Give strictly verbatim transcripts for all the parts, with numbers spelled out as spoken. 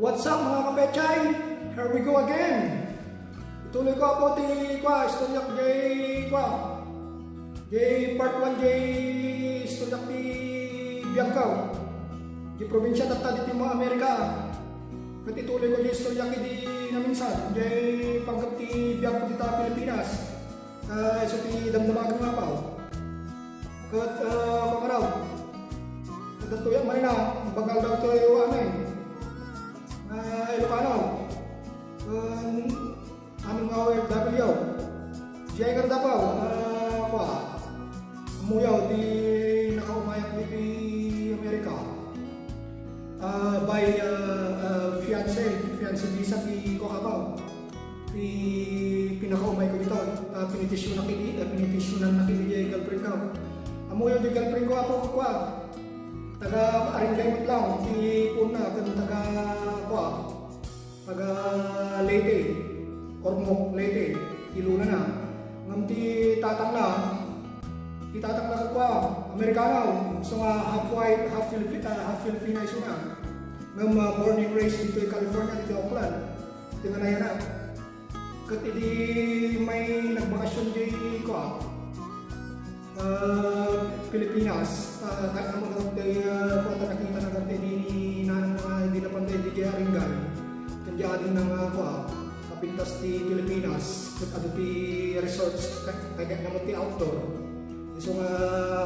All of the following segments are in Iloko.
What's up, mga kapechay? Here we go again. Ituloy ko, apo, ti, kwa, istoryak jay, kwa, jay part one jay istoryak ti biagko. Di probinsya tatta ditoy mga Amerika. Ket ituloy ko jay istoryak idi naminsan, jay panggep ti biagko dita Pilipinas. Ah, isu ti damdamagen nga apo. Ket, ah, pangaraw. Ket adtoy a Marina, bangal dagtoy amin. Ah, Ilocano. Ken amin nga O F W. Diay ngarud, apo, ah, kwa. Ammoyo ti nakaumayak ditoy Amerika. Ah, by, ah, ah, fiancé, fiancé visa ti kwa, apo. Ti pinakaumayko dita, ah, pinitisyonnak idi, ah, pinitisyonannak idi jay girlfriend ko. Ammoyo jay girlfriend ko, apo, kwa. Taga Aringay met lang ti puonna, ken taga, kwa, taga Leyte, Ormoc, Leyte, ti lolana. Ngem ti tatangna, ti tatangna ket, kwa, Amerikano, isu nga half white, half Filipi-, ah, half Filipina isuna. Ngem, ah, born and raised ditoy California, ditoy Oakland. Ti nanayanak. Ket idi may nagbakasyon jay, kwa, ah, Pilipinas, ah, kayatna met nga, ah, kwa, ta nakitana nga idi ni nanang nga idi napanda idi jay Aringay. Ken jay adingna nga, kwa, mapintas ti Pilipinas, ket adu ti resorts, kay, kayatna met ti outdoor. Isu nga,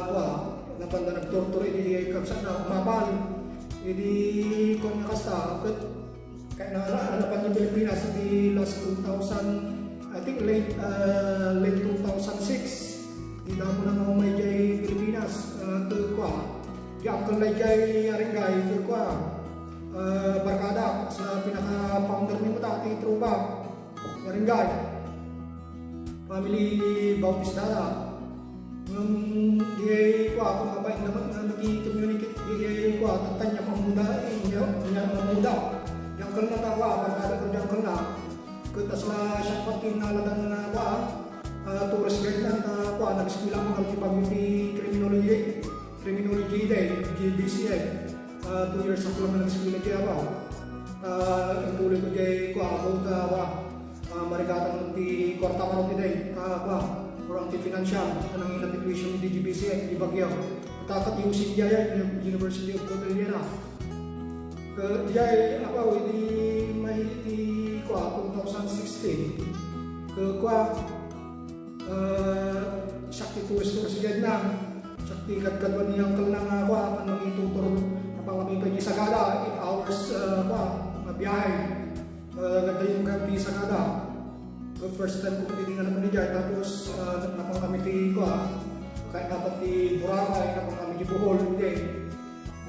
kwa, napanda nagtour-tour idi kabsatna, umapal. Idi, kwa nga kasta, ket Kayatna, napan ti Pilipinas idi last two thousand, I think late, ah, late two thousand six. Idi damo na nga umay jay Pilipinas, ah, ket kwa. Di uncle na jay Aringay, ket kwa. Ah, barkada, sa pinaka-founder ni mata, ti tropa. Aringay. Family Bautista da. Ngem, diay, kwa, kung mabain naman nga nag-communicate, diay, kwa, tatanya mamuda, eh, nya, nya mamuda. Diay uncle na ta, kwa, barkada ko diay uncle na. Ket asla siak pati naladan nga, kwa, ah, tourist guide na, ta, kwa, nag-eskwela ko ti Baguio ti criminology, criminology diay, G B C I. Ah, two years ako lang nag-eskwela diay, apo. Ah, intuloy ko diay, kwa, ako, ta, kwa, Ah, marikatan ti kuarta nga roti day, ah, kwa, kurang ti financial, a nangina ti tuition idi G B C I, idi Baguio. Ket ket U C D I, Uni-, University of Cordillera. Ket diay, apo, idi may ti, kwa, two thousand sixteen. Ket, kwa, ah, siak ti tourist, tourist guide na. Siak ti kadkaduan ni uncle na nga, kwa, apan mangitutor, napangami pay idi Sagada, eight hours, ah, kwa, nga biyahe. Ah, nagdayo kami ti Sagada. So, first time ko pati nga napan idiay, tapos, ah, napan kami ti, kua, kayat napan ti Boracay, napan kami ti Bohol, idi.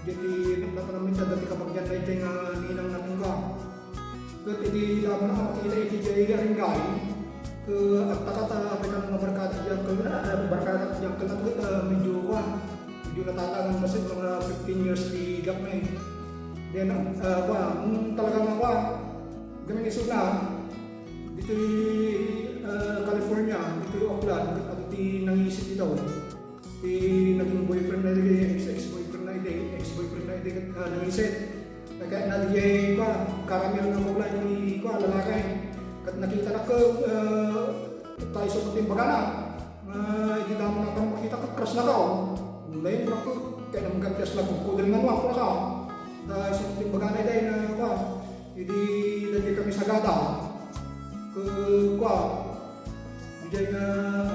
Idi ti napan kami ti, dati kabagyan na idiay nga ninang natin ka. Ket idi damo na kami kita iti idiay Aringay, ket agtakat a, apay kano nga barkada ti uncle na, ah, barkada ti uncle na, ket, ah, medyo, kua, medyo natatangan, basit mga fifteen years ti gap na eh. Then, ah, kua, mm, talaga nga, kua, Gamin isuna, ditoy, ah, California, ditoy Oakland, ket adda ti nangisit ditoy. Ti naging boyfriend na idi, ex-, ex-boyfriend na idi, ex-boyfriend na idi, ket, ah, nangisit. Kayatna diay, kua, caramel nga kulay ti, kua, lalaki. Ket nakita na ko, ah, tayo sa imbagana. Nga, idi damo na kang makita, ket crush na ka, oh. Lain na ko, kaya naman ganti as nagkukudel nga nuwak na ka. Dahil sa imbagana idiay nga, kua, idi dagiti kami Sagada. Ku-, kua, idiay nga,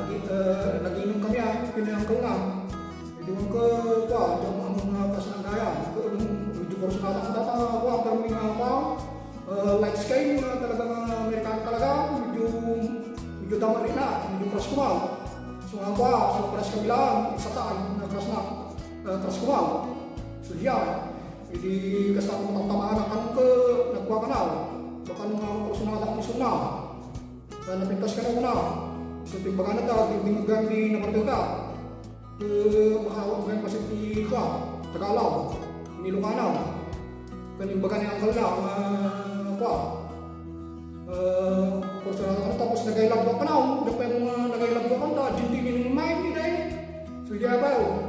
agi-, eh, nag-inum kami, ah, pinayangkaw na. Idi man ko, kua, diyan mo ang mga kasanggayan. Ku-, medyo kursunada ko data, kua, pero may mga, kua, eh, light skin, ah, talagang Amerikano talaga, medyo, medyo damari na, medyo crush ko na. So, nga ba, so, crush kami lang, isa ta, ay, na crush na, ah, crush ko na. So, diyan, idi kasta ko matamtamaan, ang ko, nagkuha ka na. So, kano nga, kursunada ko, so na. Ah, napintas ka na una. So, timbangan na ta, tingtinggan di namarga ka. Eh, makawag ngayon kasi ti, kua, Tagalog, Ilocano. Kanibaga ni Uncle na, ah, kua. Eh, kurso na ako, tapos nag-I love you pa na, oh. Dapat yung mga nag-I love you pa, ta, Argentinian yung mind, eh. So, di ba, oh.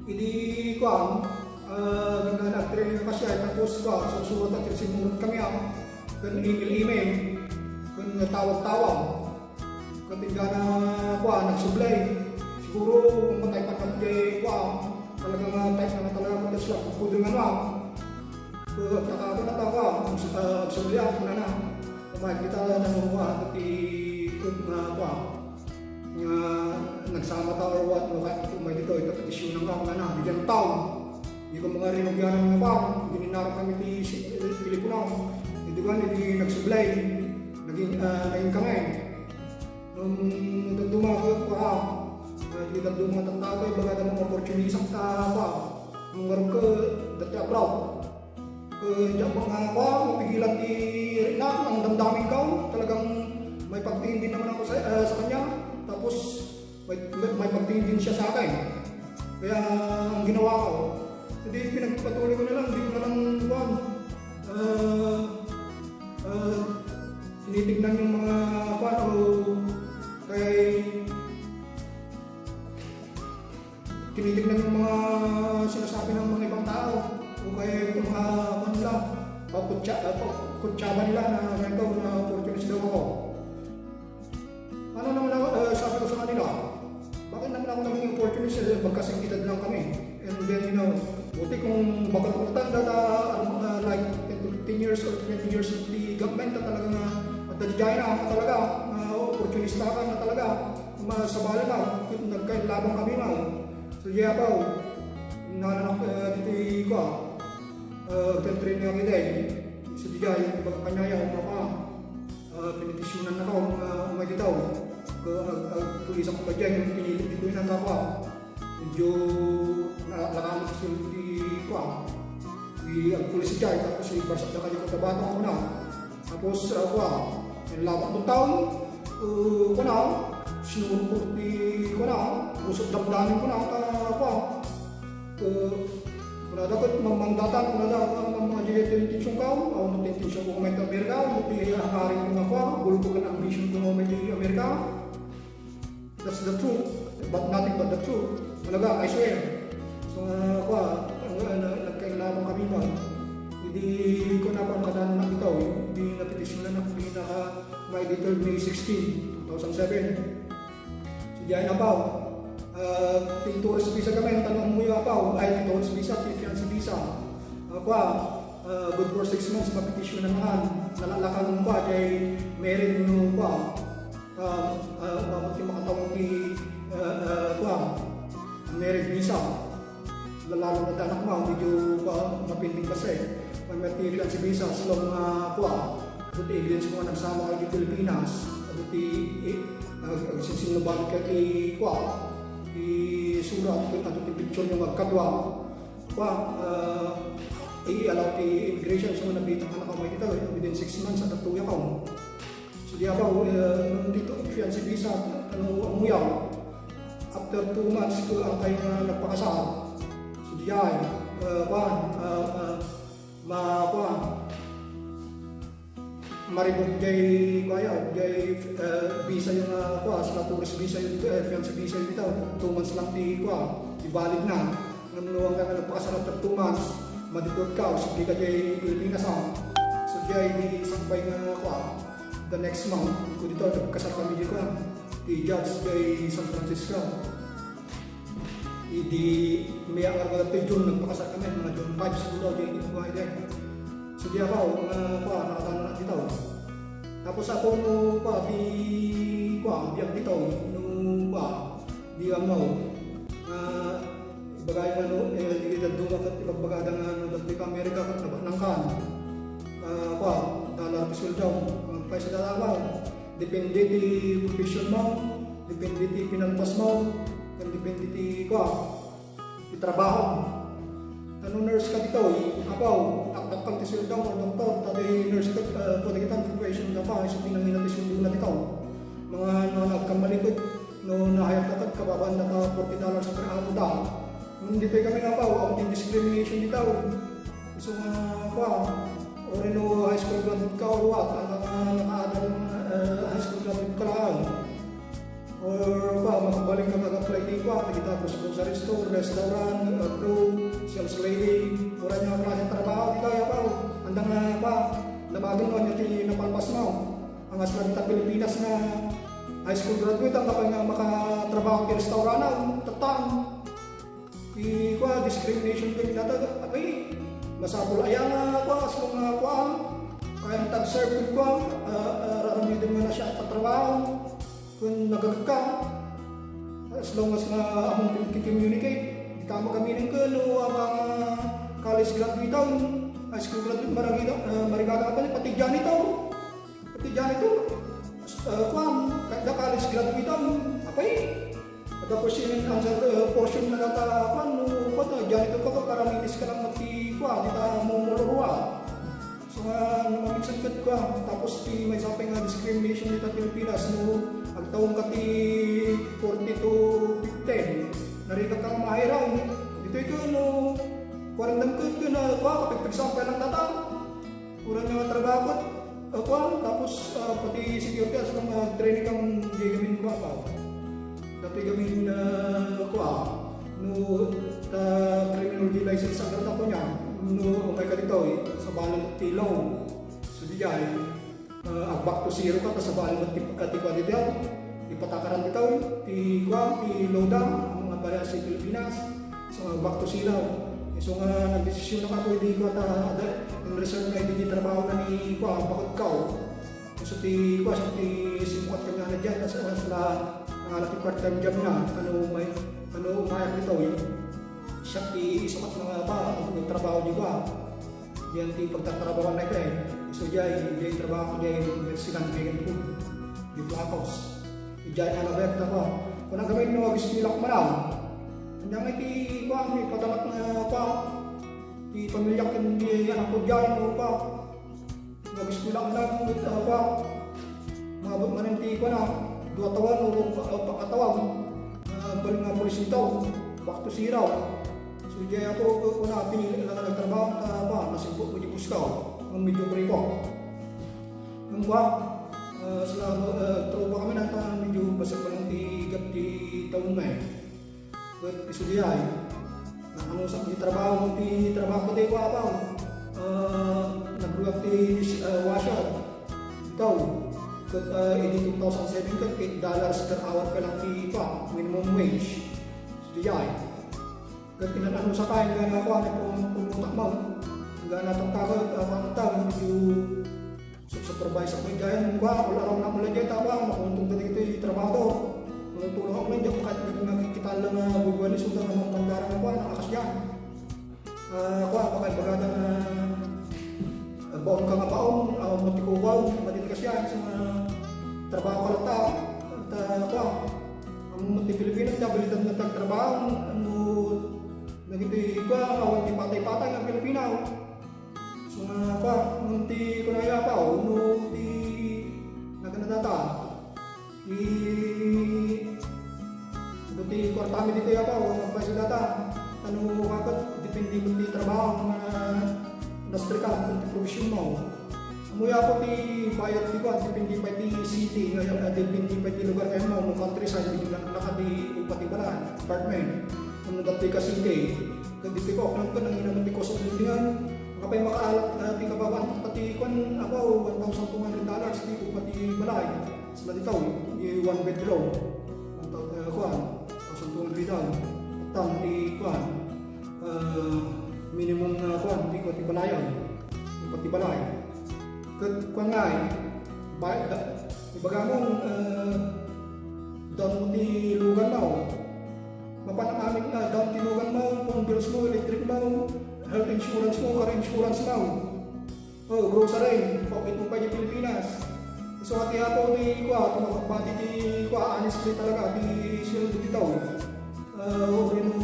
Idi, kua, Ah, nagtraining ka siya, tapos kua, sursurat at sinurot kami, ah. Ken email-email, ken tawag-tawag. Ket inggana, kua, nagsublay. Siguro, matay pa kami, kua, talaga nga, type na nga talaga, ket siya, pudpudno nga, ah. Ket nakakuna ta, kua, agsu-, ah, agsublay, ah, kunana. Kumain kita, ano, kua, ti, nga, kua, nga nagsama ta or what, no, kaya kung may dito, ito, petisyunan ka, kunana, bigyan tao. Di ko mga rinugyanan nga, kua, gininara kami ti si-, telepono. Ito, kua, di nagsublay. Naging, ah, naging kami. Nung dadduma ko, kua, ah, di dadduma tattao, ibaga da mga opportunist ta, kua. Nung ngarud ko, dati abroad. Eh, diak nga, kua, mapigilan ti riknak, ang damdamin ko, talagang may pagtingin din naman ako sa, eh, sa kanya. Tapos, may, may, may pagtingin din siya sa akin. Kaya, ang ginawa ko, hindi, pinagpatuloy ko na lang, hindi ko na lang, kua, eh, eh, tinitignan yung mga, kua, o kaya, tinitignan yung mga sinasabi ng mga ibang tao o kaya yung mga, ano nila, pagkutsa-, ah, pagkutsaba nila na ganito, na opportunist daw ako. Ano naman ako, eh, sabi ko sa kanila, "Bakit naman ako naging opportunist? Eh, magkasing edad lang kami." And then, you know, buti kung baga ko matanda na, ano, na like ten to fifteen years or twenty years of the government na talaga nga, at the China, na talaga, na opportunista ka na talaga. Masabali na, nagkainlabang kami, ma'am. So, yeah, pa, nananak, eh, dito, kua, eh, training ako, eh. So, di kaya, pagkanyaya, maka, eh, pinitisyunan na ako, eh, umay dito. Ko, ag-, ag-, pulis ako pa dyan, yung pinilit dito yung natawa. Medyo, na, nakamak sulti, kua. Di, agpulis dyan, tapos ibarsak na kayo kung tabatang ako na. Tapos, ah, kua, ang labak ng taon, uh, kuna, sinurot ko ti, kuna, usok damdamin ko na, ah, kua. Uh, kuna, dapat mamandatan, kuna, da, kuna, mga jay intention ka, ah, mga intention ko, may Amerika, may hangarin ko nga, kua, goal ko, kan ambition ko, may Amerika. That's the truth, but nothing but the truth. Talaga, I swear. So, ah, kua, ang, ah, na, nagkainlaban kami, ma'am. Hindi ko na pang kadaan na ito, eh. Hindi na petition na, hindi na ka, my detail May sixteen, two thousand seven. So, diyan na pa, ah, ti tourist visa kami, ang tanong mo yung pa, ay, ti tourist visa, ti fiancé visa. Ah, kua, ah, good for six months, mapetition na naman. Nalalakan mo pa, kay married mo pa. Ah, ah, umabot ti makatawa ti, ah, ah, kuwan, married visa. Lalo na ti anak mo, medyo, kuwan, mapinding kasi. May, may ti fiancé visa, as long nga, kuwan, iti evidence mo nga nagsama ka iti Pilipinas, iti, eh, ag-, agsisinnubalit ka ti, kuwan, ti surat, ken adu ti picture nga agkadua. Kuwan, ah, i-allow ti immigration, so, nabitak ka na kamay dito, eh, within six months, at tuya ka. So, di ako, eh, nung dito, fiancé visa, ano, ang muyaw. After two months ko ang kayo nga nagpakasal. So, di ay, eh, kuwan, eh, eh, ma-, kuwan. Maribok jay, kuwan, jay, eh, visa yung, eh, kuwan, sa tourist visa yung dito, eh, fiancé visa yung dito. Two months lang di, kuwan, di valid na. Ngem no, ang nga nagpakasal after two months, madeport ka, o sige ka jay Pilipinas, ha. So, jay, di sakbay nga, kuwan, the next month, ko dito, nagkasal kami di, kuwan, di judge jay San Francisco. Idi, may ang argo dito, June, nagpakasal kami, mga June five siguro, di, di, kuwan, di. So, di ako, nga, kuwan, nakatano na dito. Tapos ako, no, kuwan, di, kuwan, di ako dito, no, kuwan, di ako, nga, Ibagay nga no, eh, di kita dumakat, ibagbaga da nga no, dati ka Amerika, kat naba-, nang kan. Ah, kwa, dollar ti sueldo. Ang price da lawa. Depende ti profession mo, depende ti pinalpas mo, ken depende ti, kwa, ti trabaho. Ano nurse ka dito, apaw, dakdakkel ti sueldo mo, doktor, ta ti nurse ka, ah, pwede kita profession ka pa, isu ti nangina ti sueldo na dito. Mga, ano, nagkamali ko, No, nahayag ka ket kababaen na ka forty dollars per hour da. Ngem ditoy kami nga pa, awan ti discrimination dita. Isu nga, kwa, or no high school graduate ka or what, ang, ah, nakaadal, eh, high school graduate ka lang. Or, kua, makabalik ka mag-apply ti, kua, dagita grocery store, restaurant, uh, crew, sales lady, uray nga klase trabaho dita, ya, kua, andang, uh, kua, damagen no ania ti napalpasmo. Ang asla dita Pilipinas nga high school graduate, ang kapag nga makatrabaho ti restaurant, tatang. Ti, kua, discrimination ken data, apay, masapul aya nga, kua, asla nga, kua, kayam ta-observe ken, kua, ah, ah, raramiden nga na siya patrabaho, ken nagagka. As long as nga among communicate, di ta magaminen ken no, ah, college graduate, high school graduate, maragida, ah, marigada ka, pati janitor. Pati janitor, ah, kuan, kada college graduate, apay, kada question and answer, ah, portion na data, kuan, no, kuan, ah, janitor ka, paramilis ka lang mati, kuan, dita mo mulurwa. So, nga, no, maminsan ket, kuan, tapos ti maysa pay nga discrimination dita Pilipinas, no, agtawen ka ti forty to fifty, narika ka nga maayraw, ditoy ka, no, kuarenta ka, kuan, kapigpigsaam pay lang data. Uray nga trabaho, ah, kuan, tapos, ah, pati security, as long, ah, training kang di gamin kua pa. Dati gamin, ah, kua, no, ta criminology license ang ganda ko niya, no, umay ka dito, eh, sa balang ti law. So, di jay, ah, ag back to zero ka, ta sa balang ti, ah, ti kua dito, ipatakaran dito, eh, ti kua, ti law da, ang mga barya sa Pilipinas. So, back to zero. So, nga nagdesisyon na ako, di ko ata, ada, in reserve na di trabaho na ni, kua, bakit ka, oh. So, ti, kua, siya ti simukat kanya na dyan, as, as la, ang anak ti part-time job na, ano, may, ano, umayak nito, eh. Siya ti isukat mga pa, ang trabaho, di ba? Diyan ti pagtatrabahoan na ito, eh. So, diyan, diyan trabaho ko, diyan, silang, diyan po. Di flacos. Idiay nga nabet na pa. Kung ang gamit mo, agis pilak man. Kanya nga iti, kuan, ipatanak na pa. Ti pamilya ken di anak ko diay, no, pa. Agis pilak na, no, ita, pa. Mabot man ti, kuan, ah, dua taon, o, o, pakataon. Ah, balik nga pulis ito. Back to zero. So, diay ako, ko, ko na, pinili lang ang trabaho, ta, pa, masimpot mo di puskaw. Ang medyo priko. Nung ba, ah, sila, ah, tropa kami, nata, medyo basa pa lang ti gap ti taon na, eh. But, isu diay, na, ano sa ti trabaho, ti trabaho ko, ti, kua, pa, ah, nagruwak ti, ah, washer. Ikaw, ket, ah, idi two thousand seven, ket eight dollars per hour pa lang ti, pa, minimum wage. Isu diay. Ket kinananusakay nga nga kuan, pum-, pumutak mo. Nga natagtago, ah, kuan, tao, medyo su-, supervise ako diyan. Kuan, wala raw na mula diyan, tao, kuan, makuntong na dito yung trabaho. Kung tulong ako lang diyan, kahit hindi nakikita lang na bubuan, isuda na mga pandarang kuan, ang akas diyan. Ah, kuan, baka ibagada nga, ah, baon ka nga baon, ah, matikukaw, matitikas yan, sa mga trabaho ka lang tao. At, ah, kuan, ang mga Pilipino, nabilitan na tagtrabaho, ano, Nagiti igwa, awan ti patay-patay nga Pilipino. So nga, pa, nung ti kunaya pa, uno ti naganadata. Ti, ito ti kwartami dito ya pa, uno pa sila ta. Ano, kakat, depende mo ti trabaho, nga industry ka, kung ti profession mo. Amuya ko ti bayad ti kuan, depende pa ti city, nga, ah, depende pa ti lugar kayo mo, no countryside, medyo na, nakadi upa ti balaan, apartment. Kung dati ka city, dati ko, kung ka nang inaman ti cost of living, ang kapay makaalat, ah, ti kababaan, pati kuan, abaw, one thousand two hundred dollars, ti upa ti balay. Sa dito, di one bedroom, one thousand, ah, kuan, one thousand two hundred down. Tan ti kuan, ah, minimum na kuan, ti kuan, ti balayan. Pati balay. Ket kuan nga, eh, ba-, da-, ibaga mo, eh, down mo ti lugan mo. Mapan amin nga, down ti lugan mo, phone bills mo, electric mo, health insurance mo, car insurance mo. Oh, grocery, paukit mo pa di Pilipinas. So, ati ako ni, kua, kung mabati ti, kua, honestly talaga, ti sweldo dito. Ah, uri no,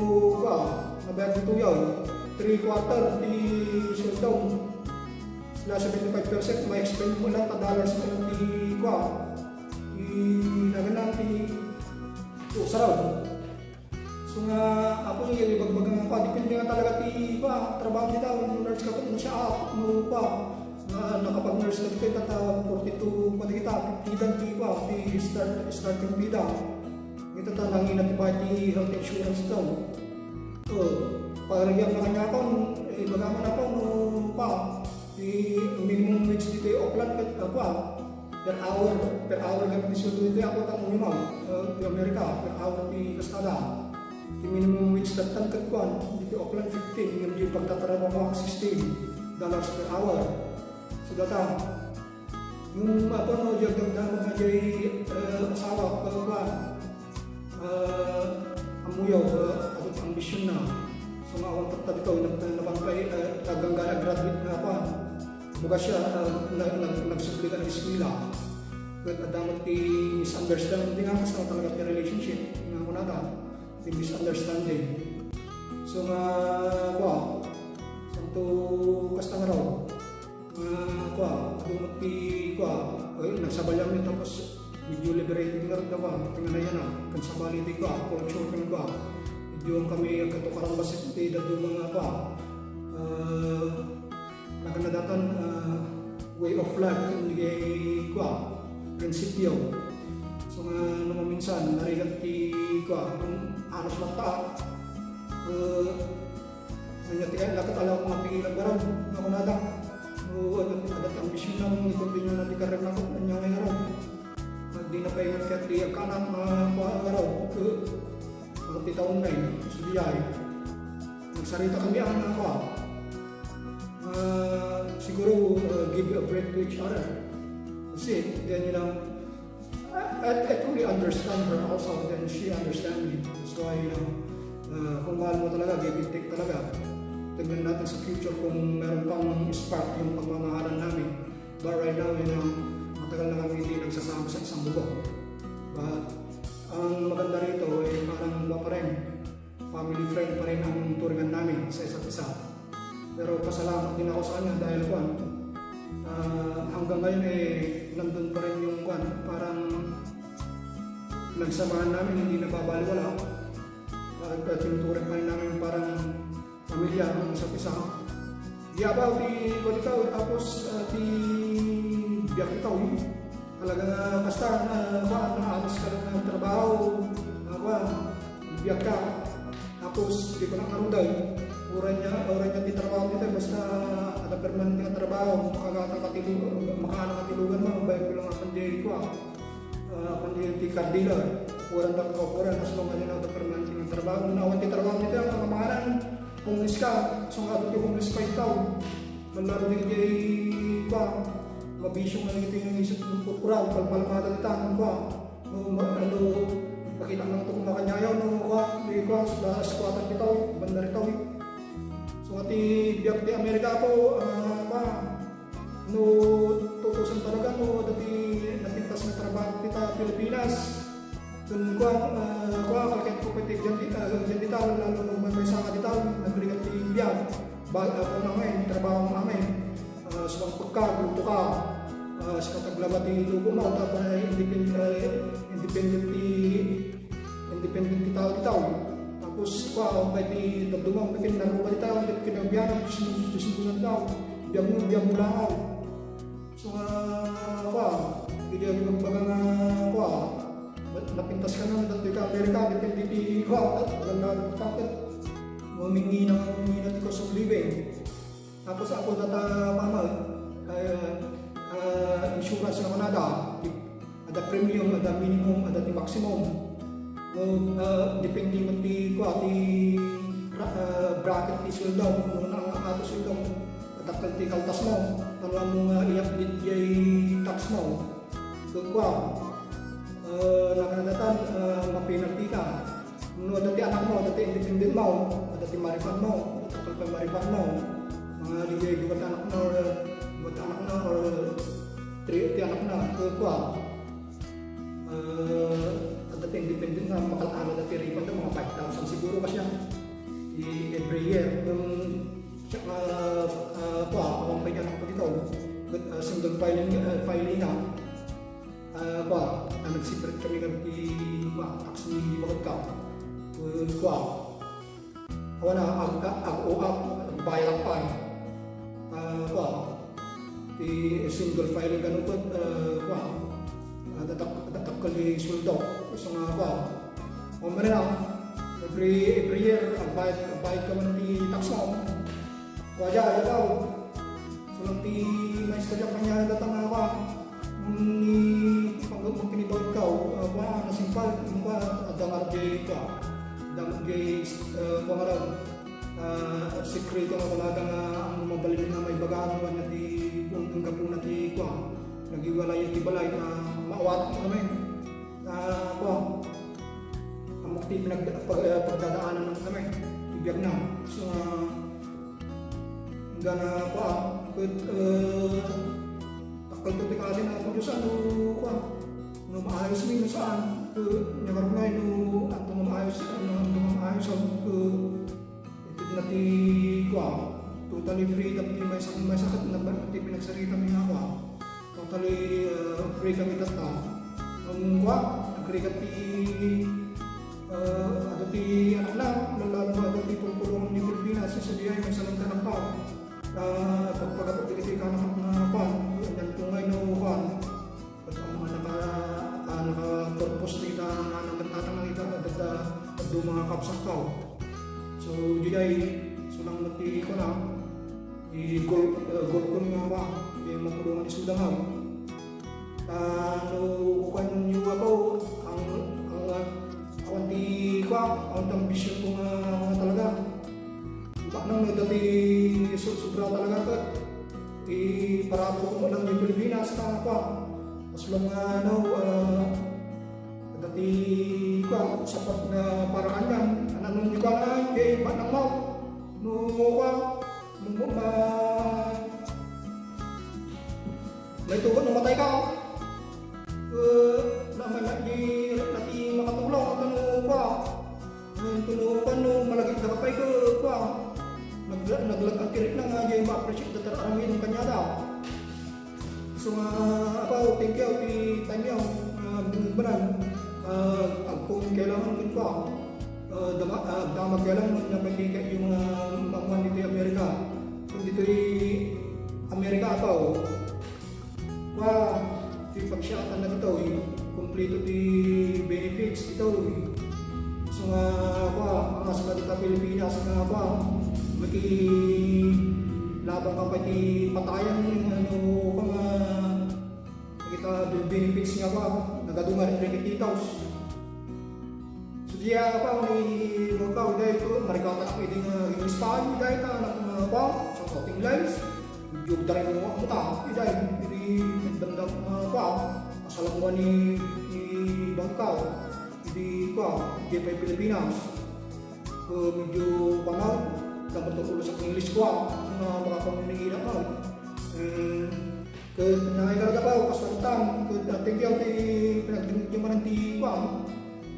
kua, nabayad dito yaw. Three quarter, ti sweldo. Sila seventy-five percent, ma-expend mo lang, ta dollars mo lang, ti, kua. Ti, naganan, ti, oh, saraw. So nga, ako yung ibagbaga nga pa, depende nga talaga ti pa, trabaho kita, kung nurse ka, kung siya, ah, kung pa, nga nakapag-nurse na kita, ta forty-two pa kita, fifty lang ti pa, ti start, starting pay da. Ita ta nangina ti bayad ti health insurance daw. O, pagarigan na kaniakon, eh, ibagam man a kuan, no, pa, ti minimum wage ditoy Oakland ket, ah, kuan, per hour, per hour gayam ti sueldo ditoy, apo ta mo, eh, ti Amerika, per hour ti kastada. Ti minimum wage dattan ket kuan, ditoy Oakland fifteen, ngem diay pagtatrabahoak sixteen dollars per hour. So, data, ngem, apo, no, diay agdamdamag nga diay, eh, asawa, kuan, ah, ammoyo, ah, adu ti ambisionna. So, nga awan tatta ditoy, nag-, nag-, nagpay, ah, taganggana graduate nga kuan. Bugas siya, ah, nag-, nag-, nagsubli ka nag-eskwela. Ket adda met ti misunderstanding nga kasta talaga ti relationship. Nga kunada, ti misunderstanding. So, nga, kua, santo kasta nga raw. Ah, kua, adu met ti, kua, ay, nagsabalianmi tapos medyo liberated nga ragda, kua, ti ngarud a, ken sabali ti, kua, culture ken, kua, medyo kami agkatukaran bassit ti dadduma nga, kua, ah, naganadatan, ah, way of life ken di, kua, prinsipyo. So nga, no, maminsan, narigat ti, kua, anos matta, ah, Ania ti kayatna ket ala ko nga pigilan ngarud, nga kunada. No, adda, adda ti ambisionna, no, ikontinue na ti karierna ket ania nga ngarud. Ket dina pay ngarud ket ti agkaanak nga kua ngarud, ket, ket ti taonna, eh, so diay. Nagsarita kami a, nga kua. Ah, siguro, ah, give a break to each other. That's it. Then, you know, I, I, I truly understand her also, then she understand me. That's why, you know, uh, kung mahal mo talaga, give and take talaga. Tingnan natin sa future kung meron pang spark yung pagmamahalan namin. But right now, you know, matagal na kami hindi nagsasama sa isang bubong. But ang maganda rito, eh, parang iba pa rin. Family friend pa rin ang turingan namin sa isa't isa. Pero pasalamat din ako sa kanya dahil, kwan, ah, hanggang ngayon, eh, nandun pa rin yung, kwan, parang pinagsamahan namin, hindi nababaliwala. At, at tinuturing pa rin namin parang pamilya ang isa't isa. Di abaw ti, kwan, ikaw, tapos, ah, ti biag ikaw, eh. Talaga nga, basta nga, kwan, naanos ka lang ng trabaho, nga, kwan, biag ka. Tapos, di ko na karuday. Uray nia, uray nia ti trabaho dita, basta ada permanente nga trabaho, makagatang ka ti lu-, makaano ka ti lugan mo, bayo ko lang apan di ko, ah, apan di ti car dealer. Uray da ka, uray, as long as ada permanente nga trabaho. Awan ti trabaho dita, ang kamamahanan, homeless ka, so nga ti homeless pa ikaw. Manlaro di, di, kwan, mabisyo nga iti nga isip ng purpura, palpalmada dita, kwan. No, ma-, ano, makita nang to kumakanyayaw, no, kua, di kua, sa squatter dita, banda dita, eh. So, nga ti biag ti Amerika po, ah, pa, no, tutusan talaga, no, dati napintas nga trabaho kita Pilipinas. Kun kua, ah, kua, kakit ko pati diyan dita, diyan dita, lalo no may, may sanga dita, nagrigat ti biag. Ba, ah, kung amin, trabaho amin. Ah, sumangpet ka, guto ka, ah, sika taglaba ti tubo mo, tapos ay independent, ay independent ti, independent ti tao, ti tao. Tapos, kua, ang kay ti daduma, ang pinagruba ti tao, ang pinagbianan, Diyos mo, Diyos mo, Diyos mo, biag mo, biag mo lang, ah. So, ah, kua, hindi ako magbaga nga, kua, napintas ka na, dati ka, Amerika, depende ti, kua, wala na, tapos, mamingina, mamingina ti cost of living. Tapos ako data, mama, eh, ah, insurance nga kunada, ada premium, ada minimum, ada ti maximum. No, ah, depende mo ti, kua, ti ra-, ah, bracket ti sueldo, no, na, ato sueldo, dakkel ti kaltas mo, ano mo nga i-update jay tax mo. So, kua, ah, nakanadatan, ah, mapenalty ka. No, adda ti anak mo, adda ti independent mo, adda ti maripad mo, adda ti maripad mo. Mga di jay dua ti anak na, or dua ti anak na, or three ti anak na, kua. Ah, adda ti independent nga makal-, adda ti refund, mga five thousand siguro kasi yan. Di every year, yung, ah, ah, kua, awan pay ti anak ko dito. But, ah, single filing, ah, filing na. Ah, kua, ah, nag-separate kami nga ti, kua, tax ni bakit ka. Ah, kua, awan na, ag-, ag-, ag-uap, bayad pa. Ah, kua, ti single filing ka nupot, ah, kua, ah, datak-, datakkel ti sueldo. So nga, kua, O, marina, every, every year, agbayad, agbayad ka man ti tax mo. Kua dia, ayaw. Sulang ti maestra dia kanya datang nga, kua. Nung ni, pag, pag tinibaw ka, ah, kua, nasimpal, yung kua, adda nga di, kua. Adda nga di, eh, kua nga raw. Ah, sekreto nga wala nga ang mabalin nga maibaga, ano, nga ti, kung, kung gapuna ti, kua, nagiwalay ti balay, ah, maawatak kami. Ah, kua, amok ti pinag-, pag-, ah, pagdadaanan ng kami, ti biag na. So, ah, hanggang, ah, kua, ket, eh, takkel to ti kasin, Apo Dios, ano, kua, no maayos mi, no saan, eh, nyakarunay, no, anto nga maayos, ano, anto nga maayos, ah, eh, Itedna ti kua, totally free dagiti maysa, maysa ket nagba-, ti pinagsarita mi nga kua. Totally, uh, free kami tatta. Ngem kua, nagrigat ti, uh, adu ti anakna, lalo-lalo na adu ti pulpulong ni Pilipinas, sa diay maysa lang ti anakna. Ah, pagpagapu dagiti kanak nga kuan, anian ko nga ino kuan. Ket ang mga naka-, ah, naka-purpose dita nga nagtatang na ita, dagiti adu nga kabsat tao. So, diay, so lang ti kuan, ah, i-goal, eh, goal ko nga ba, di matulungan isuda nga. Ah, no, kuan yo ako, ang, ang, ah, awan ti kuan, awan ti ambisyon ko nga, nga talaga. Baknang no, dati su-, sobra talaga ket iparabur ko lang di Pilipinas na kua. As long nga, ano, ah, dati kua, sapat nga para kanian. Ano, no, di ba nga, eh, baknang mo? No, kua, no, ah, may tugon, no, matay ka. Eh, na, may, may, di, dati makatulong, ano, kua. Ngayon, kuno, kuno, malagip na kapay ko, kuwan. Nag-, naglag-, ang tirik na nga, di ma-appreciate da tara amin ang kanyada. So, nga, apaw, thank you, ti Tanyo, nga, bumbanan, ah, agkong kailangan kun kuwan. Ah, dama-, ah, damag kailangan nga pati kayo nga mamuan dito Amerika. Kung dito Amerika, apaw, Kua, ti pagsiaatan na ditoy, kompleto ti benefits ditoy. So nga, kua, ang asla dita Pilipinas nga, kua, makilabang ka pa ti patayan, ano, kua nga, kita benefits nga, kua, nagadu nga rin kita. So, diay, kua, ni, kua, diay ko, marikata ko, idi nga, English pa, diay ta, anak nga, kua, sa floating lines. Medyo dareng mo, ano ta, iday, idi nagdamdam, ah, kua, asalam mo ni, ni Bangkaw, idi kua, di pa Pilipinas. Eh, medyo, kua, dapat ang ulo sa English kua, nga makapamimigila ka. Eh, ket nanay ka nagkabaw, kasartan, ket, ah, thank you, ti pinagdinigyaman ti, kua,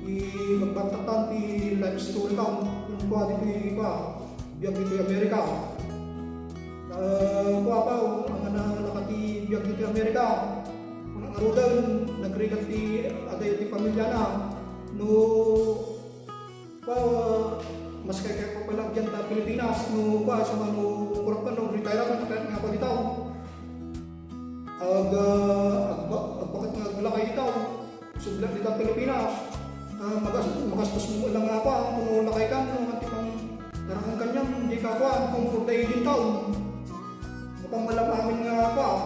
ti magbantatan ti life story ka, kung kua, di, kua, biag ditoy Amerika. Ah, kua pa, ang anak nakati biag ditoy Amerika. Kung ang aruden, nagrigat ti adayo ti pamilyana. No, kua, mas kay kay pa pala diyan ta Pilipinas, no, kua, sa mano, kurang pa, no, retire na, retire nga pa ditaw. Ag, ah, agba-, agbakat nga aglakay ditaw. Subli dita Pilipinas, ah, magas-, magastos mo lang nga kuan, kung lakay ka, no, ti pang-, tarangan kaniam, di ka kuan, comfort na din taon. Mapang malam amin nga kuan,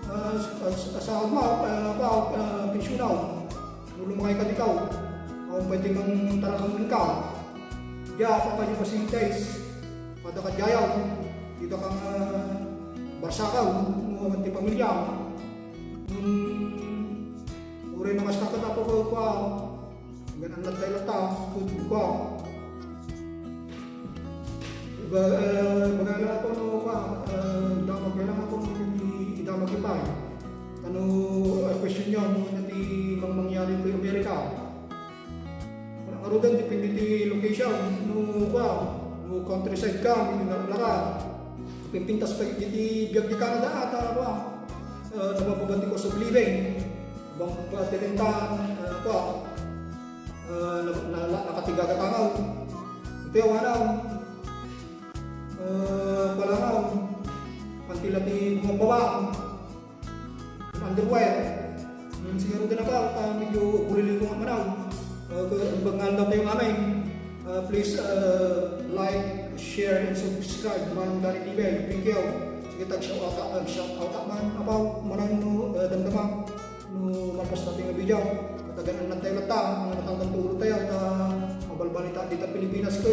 ah, s-, ah, s-, sahod mo, ah, kuan, ah, pensyunaw. Kung lumakay ka ditaw, kung pwede mang tarangan ka. Dia, apa kayo facilities? Pada ka diay, dita ka nga, ah, Barsakaw, no, ti pamilya. Hmm, Uray no kasta ket, Apo, ko, kua, hanggan annad tayo latta, kud-, kua. Iba-, eh, bagay lang ako, no, kua, eh, idamag, kailangan ko, no, i-, idamag ipay. Ano, eh, question niyo, ano, ano ti mang-, mangyari ko Amerika? Arudan, depende ti location, no, kua, no, countryside ka, no, na-, naka, pimpintas pa iti biag ti Canada, ata, kua. Eh, nababaga ti cost of living. Bang pa ti renta, eh, kua. Eh, na, na, na, nakatigaga tangaw. Iti awan, eh, palangaw. Pantila ti bumababa. Underwear. Hmm, siguro din ako, ah, medyo bulili ko nga manaw. Uh, ang bangal na tayo amin. Uh, please uh, like, share, and subscribe man dani T V. Thank you. Sige, tag shout out, um, shout out man about manan no uh, damdama no malpas natin nga video. Katagan na tayo lata, ang natangkan tulo tayo, ta mabalbalita dita Pilipinas ko.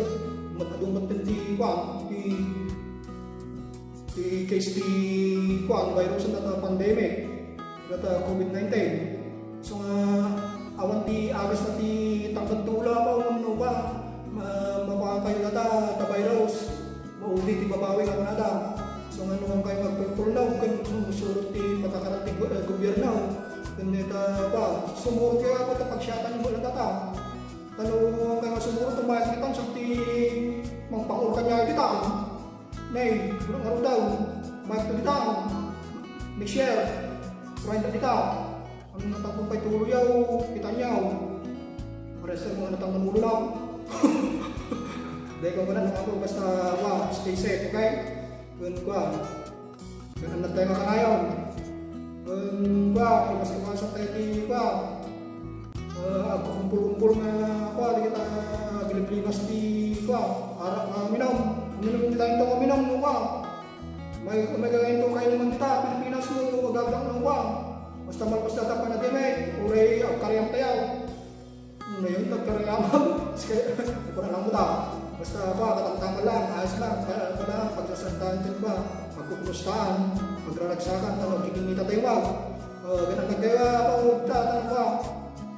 Matadungat din ti kwan, ti ti case ti kuan, virus na ta pandemic, data COVID nineteen. So nga awan ti agas na ti tangkad tula pa wenno pa ma- mapakayo na ta ta virus, mauli ti babawi nga kunada. So nga nuan kayo magpulpulnaw ken surot ti patakaran ti go- eh, gobyerno ken ta pa sumurot kayo ako ta pagsyatan mo lang ta. Tano kayo nga sumurot tumayag kita sa ti mangpangurkan niya kita. Nay, urang aro daw. Mayat ka dita. Michelle, urayan ka dita. Ang natapon pa'y tuloy yaw, kita niyaw. Parehas tayo mga natang manulo lang. Dahil ko na ako, basta wa, stay safe, okay? Kun kwa. Kun ang natay nga kanayon. Kun kwa, iwas-iwasan tayo ti kwa. Ah, agkukumpol-kumpol nga, kwa, di kita agiliblimas ti, kwa, arak nga uminom. Uminom kita ito nga uminom, no, kwa. May, may gagawin to kayo naman kita, Pilipinas mo, agagdang ng kwa. Basta malpas na tapan na din eh, uray agkariam tayo. Hmm, ngayon, nagkariam. Sige, wala lang mo ta. Basta, kwa, katamtaman lang, ayos lang, pa, pa lang, pagsasantahan din, kwa, pagkukumustahan, pagraragsakan, ano, kikinita tayo, kwa. Uh, ganang nagkaya, kwa, uta, ano, kwa.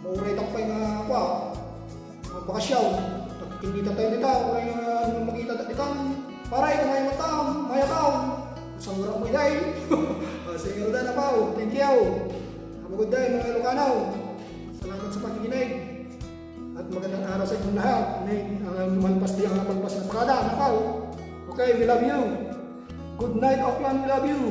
Mauray takpay nga, kwa. Magbakasyon. Nagkikita tayo dita, uray nga ano makita ta dita. Paray, kung may mata, maya ka. Sa mura mo, iday. Ah, sige, Roldan, apaw. Thank you. Have a good day, mga Ilocano. Salamat sa pakikinig. At magandang araw sa inyong lahat. May, ang malpas di ang malpas na pagkada, apaw. Okay, we love you. Good night, Auckland. We love you.